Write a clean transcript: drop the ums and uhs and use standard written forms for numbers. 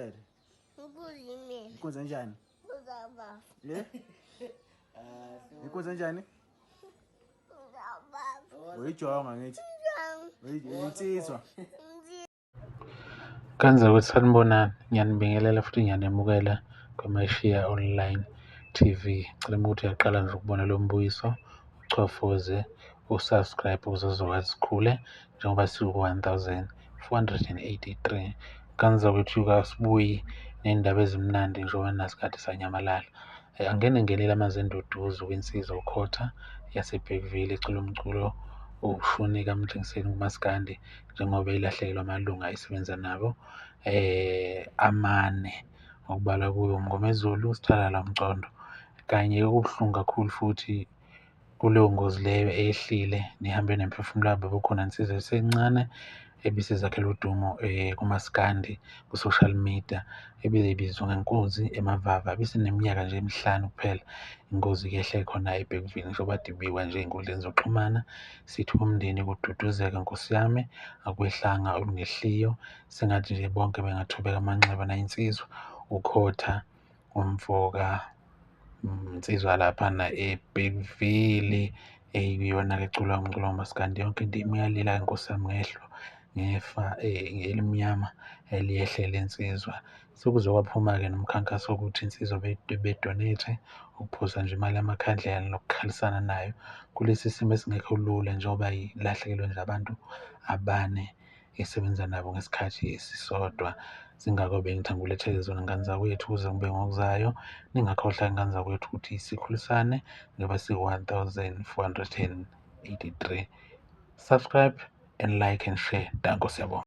Imele. Inkunzi imele. Inkunzi enjani? Inkunzi ababa. Ye? Inkunzi enjani? Inkunzi ababa. Uyijonga ngithi. Uyinsizwa. Kanze ukuthi sanibonani, ngiyanibingelela futhi ngiyanemukela kwiMashiya Online TV. Cela ukuthi uyaqala nje ukubona lo mbuyiso, uchofoze u-subscribe ukuze uzokwazi sikhule njengoba siku-1483. Kanze ukuthi kasibuyi ney'ndaba ezimnandi njengoba nasikade sanyamalala. Angene ngenele amazwi enduduzo kwinsizwa uKhotha yaseBergville ecula umculo ushuni kaMtshengiseni kumaskandi njengoba ilahlekelwe amalunga esebenza nabo amane okubalwa kuyo uMngomezulu, uSithalala Mcondo. Kanye okubuhlungu kakhulu futhi kuleyo ngozi leyo eyehlile nehambe nemiphefumulo yabo bekukhona insizwa esencane ebisizakhela udumo kumaskandi ku-social media ebizwa ngenkunzi emavava ebisineminyaka nje emihlanu kuphela. Ingozi-ke yehle khona eBergville njengoba kade ibikwa nje ey'nkundleni zokuxhumana. Sithi umndeni kududuzeke nkosi yami, akwehlanga olungehliyo. Sengathi nje bonke bengathobeka amanxeba nayi insizwa uKhotha umfoka insizwa laphana eBergville eyiyona-ke ecula umculo kamaskandi. Yonke into iyalila-ke nkosi yami ngehlo ngefa elimnyama eliyehlele insizwa. Sekuze kwaphuma-ke nomkhankaso wokuthi insizwa be-donate ukuphuza nje imali yamakhandlela nokukhalisana nayo kulesi simo esingekho lula njengoba ilahlekelwe nje abantu abane esebenza nabo ngesikhathi esisodwa. Zingako bengithi angilethele zona ngane zakwethu kuze kube ngokuzayo. Ningakhohlwa ngane zakwethu ukuthi sikhulisane njengoba siwu-1483. Subscribe and like and share. Danko, siyabonga.